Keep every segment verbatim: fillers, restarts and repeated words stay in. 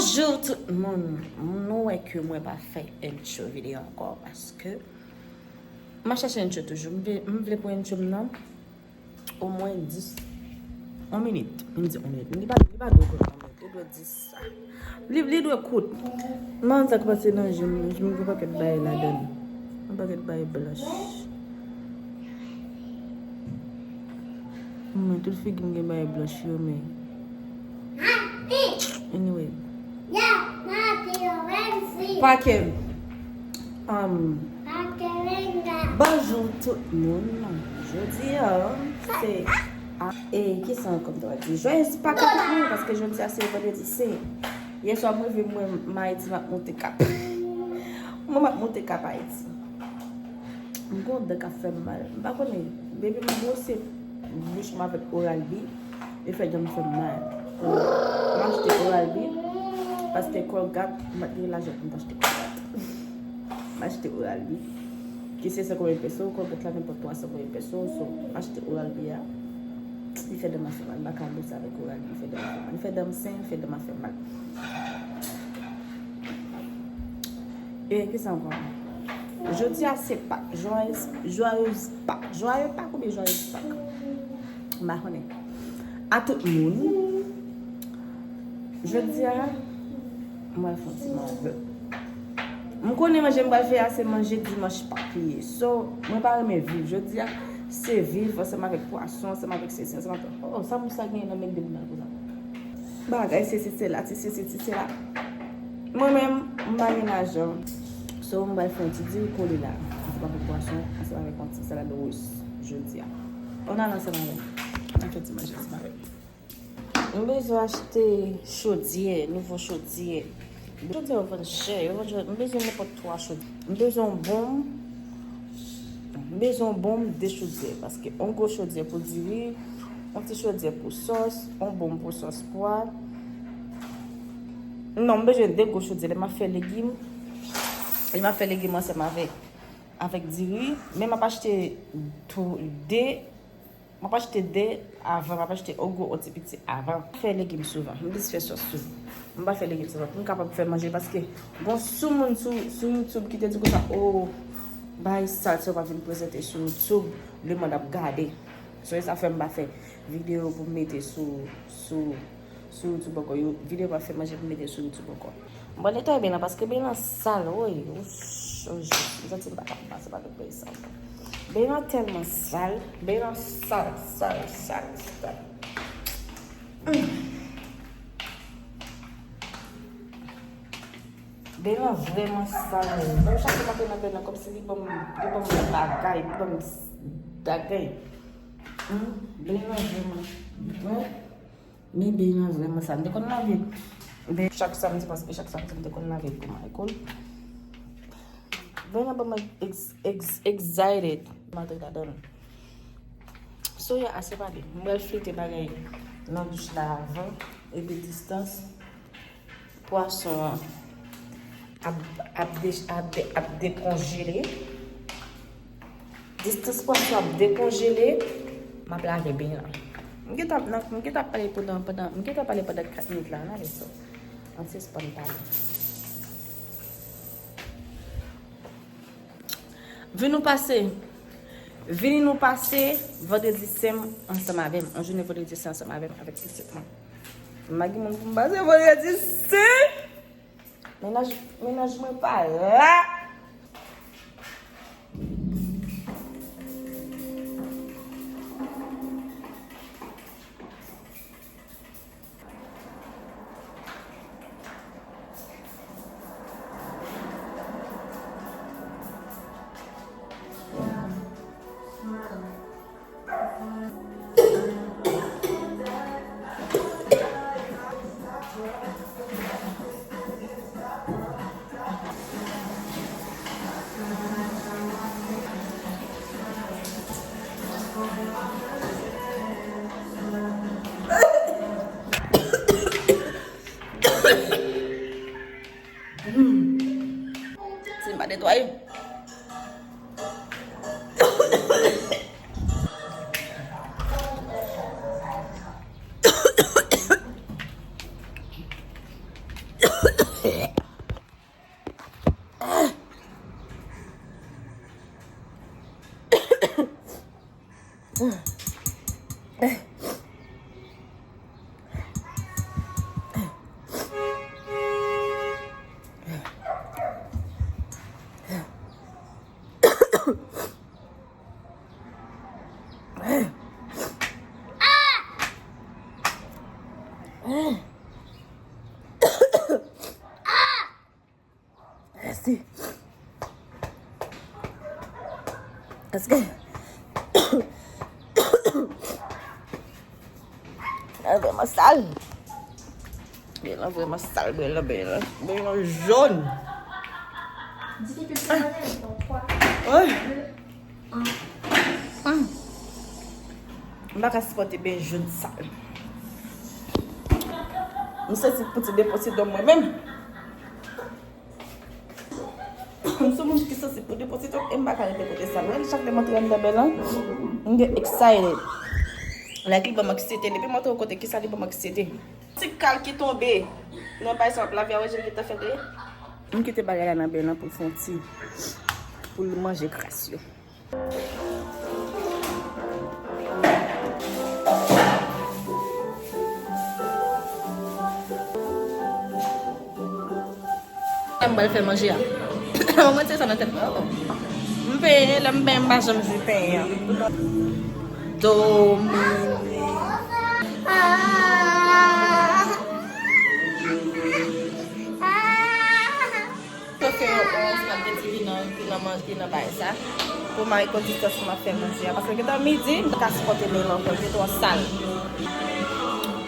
Bonjou tout moun. Nou wè ke mwen pa fè intro videyo ankò paske m ap chache intro toujou. M vle, m vle pou intro m nan omwen dis, yon minit. M di yon minit. Li pa, li pa dwe kout yon minit. Li dwe dis sa. Li, li dwe kout. M pa konn sa k pase nan je m. Je m gen pakèt bagay ladan l. Yon pakèt bagay blanch. Men tout figi m gen bagay blanch yo, men. Anyway. Pake. Um, bonjou tout moun. Jodi a, se a, e kisa ankò m ta di? Joyeux Pâques tout moun, paske jodi a se vandredi sen. Yè swa mwen rive mwen m Ayiti, m ap monte kap. Mwen m ap monte kap Ayiti. M gon dan k ap fè m mal. M pa konnen. Depi m bwose bouch mwen avèk Oral-B, li fè dan m fè m mal. M achte Oral-B, paske Colgate, m pa t gen lajan pou m t achte Colgate. M achte Oral-B, ki se san konbyen peso, Colgate la nenpòt twa san konbyen peso, so, m achte Oral-B a. Li fè dan m ap fè mal. M pa ka bwose avèk Oral-B, li fè dan m ap fè mal. Li fè dan m sen, li fè dan m ap fè mal. E kisa ankò? Jodi a se Pak. Joyeux, joyeux Pak. Joyeux Pak oubyen joyeux Pak? M pa konnen. A tout moun. Jodi a, mwen fè yon ti manje. M konnen manje m pral fè a se manje dimanch Pak li ye. So, mwen pa renmen viv. Jodi a, se viv ansanm avèk pwason, ansanm avèk sesi, ansanm avèk, oh, sa moun sa genyen nan men de moun nan konsa. Bagay sesi sela, ti sesi ti sela. Mwen menm, m pa gen lajan. So, m pral fè yon ti diri kole la. Ansanm avèk pwason, ansanm avèk yon ti salad rous jodi a. Ann al ansanm avè m. Ann fè ti manje ansanm avè m. M bezwen achte chodyè, nouvo chodyè. Chodyè yo vann chè, yo vann chodyè. M bezwen nenpòt twa chodyè. M bezwen yon bonm. M bezwen yon bonm, de chodyè. Paske yon gwo chodyè pou diri, yon ti chodyè pou sòs, yon bonm pou sòs pwa. Non, m bezwen de gwo chodyè. Lè m ap fè legim, lè m ap fè legim ansanm avèk, avèk diri. Men m ap achte tou, de M ap achte de avan, m ap achte yon gwo, yon ti piti avan. M fè legim souvan. M plis fè sòs tou. M pa fè legim souvan. Pou m kapab fè manje, paske gon sou moun sou, sou YouTube ki te di konsa, oh, bay sal sa w pa vin prezante sou YouTube, lemonn ap gade. So, e sa fè m pa fè videyo pou m mete sou, sou, sou YouTube ankò. Yo, videyo m ap fè manje pou m mete sou YouTube ankò. M pral netwaye beny lan paske beny lan sal, woy. Wouch, oh, Jezi, m santi m pa ka pase pa tout beny sa ankò. Beny lan tèlman sal, beny lan sal, sal, sal, sal. Mm. Beny lan vrèman sal, woy. Mwen chak fwa m ap nan beny lan, kòmsi li ban m, li ban m bagay, li ban m bagay. Mm, beny lan vrèman, vrè. Men beny lan vrèman sal. M te konn lave beny chak samdi, paske chak samdi m te konn lave l pou Michael. Beny lan ban mwen ex-, ex-, excited. M antre ladan l. So, yeah, ase pale. M pral frite bagay nan douch la avan. Epi distans pwason an ap, ap de-, ap de-, ap dekonjele. Distans pwason ap dekonjele, m ap lave beny lan. M gentan ap nan, m gentan ap pale pandan, pandan, m gentan ap pale pandan kat minit la, ann ale so. Ann sispann pale. Vin nou pase, vini nou pase vandredi sen ansanm avè m. Yon jounen vandredi sen ansanm avè m, avèk pitit mwen. M pa gen moun pou m pase vandredi sen. Mennaj, mennaj mwen pa la. Hmm. Si m pa netwaye. Rete. Paske bèl lan vrèman sal. Bèl lan vrèman sal, bèl lan, bèl lan, bèl lan jòn. Ay. Mm. M pa ka sipòte bèl jòn sal. M santi pou ti depo ti dòm mwen menm. M sou moun ki santi pou depo ti dòm e m pa ka rete kote sal. Wè, chak lè m antre anndan bèl lan, m gen excited. Like li ban m anksiyete. Depi m antre yon kote, kisa li ban m anksiyete? Ti kal ki tonbe nan bay sa w ap lave a, wè jan l gentan fèt ye. M kite bagay la nan bèl lan pou l fè yon ti, pou l manje kras yo. M pral fè manje a. Mwen se sa nan tèt mwen. M penyen, lè m penyen, m pa janm jwi penyen an. Dominique. Ah. Ah. Mwen fè yon ous ak de ti piman, piman manj, piman bay sa. Pou mari konn distans pou m ap fè manje a. Paske gentan midi, m pa ka sipòte bèl lan ankò, li twò sal.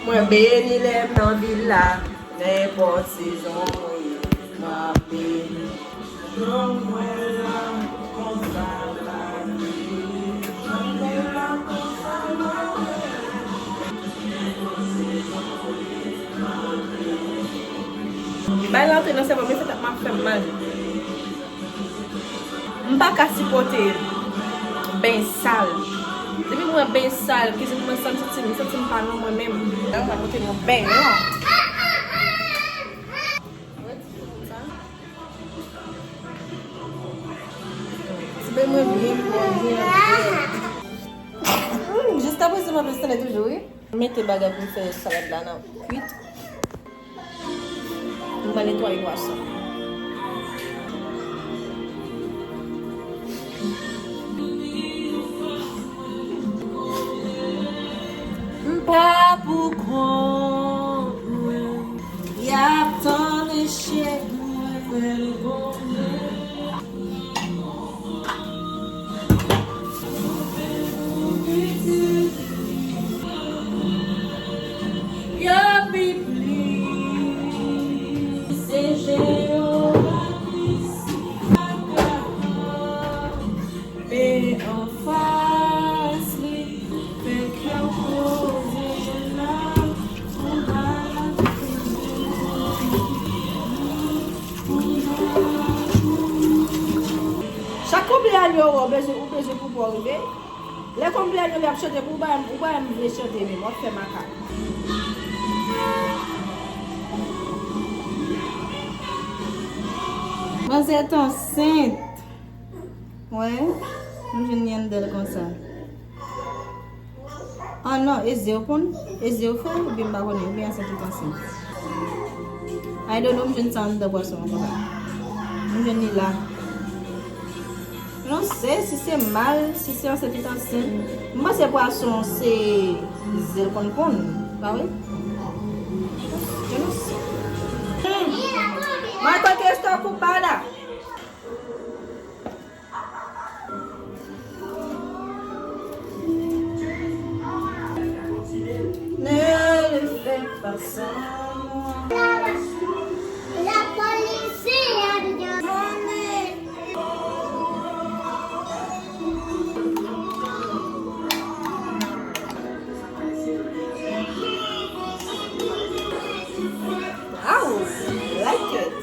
Mwen beni lè m nan vil la. Nenpòt sezon mwen ye, m ap beni. Jan mwen la, konsa la ye. Jan mwen la, konsa la ye. Bay la antre nan sèvo m, men se tèt m ap fè m mal. M pa ka sipòte beny sal. Depi m wè beny sal, kizin mwen santi, m santi m pa nan mwen menm. Lè mwen pote yon beny, non. Ti beny mwen byen pwòp, byen pwòp. Jiskaprezan, m ap estale toujou, wi. Mete bagay pou m fè salad la nan kwit. M pral netwaye pwason. M pa pou kont mwen, y ap tann echèk mwen. Yo pi plis, se Jewova Kris ki pa kanpe anfas li, fè kè w poze la, ou pa ap Chak konpleanyo ou bezwen, ou bezwen pou pè w rive. Lè konpleanyo li ap chante pou ou, ou pa, ou pa janm vle chante menm, w ap fè makak. Manzè t ansent. Wè, m jwenn li anndan l konsa. Ah non, e ze w konn, e ze w fè, oubyen m pa konnen, oubyen ansent li t ansent. I don't know, m jwenn sa anndan pwason an konsa. M jwenn li la. Non, se, si se mal, si se ansent li t ansent. M panse pwason se ze l konn ponn, pa vre? Je ne sais. Hmm. Michael Kester Kubala. Ne le fais pas sans moi. La police est arrivée. Wow, like it.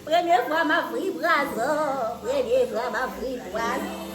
Premye fwa m ap ri pwazon. Premye fwa m ap ri pwazon.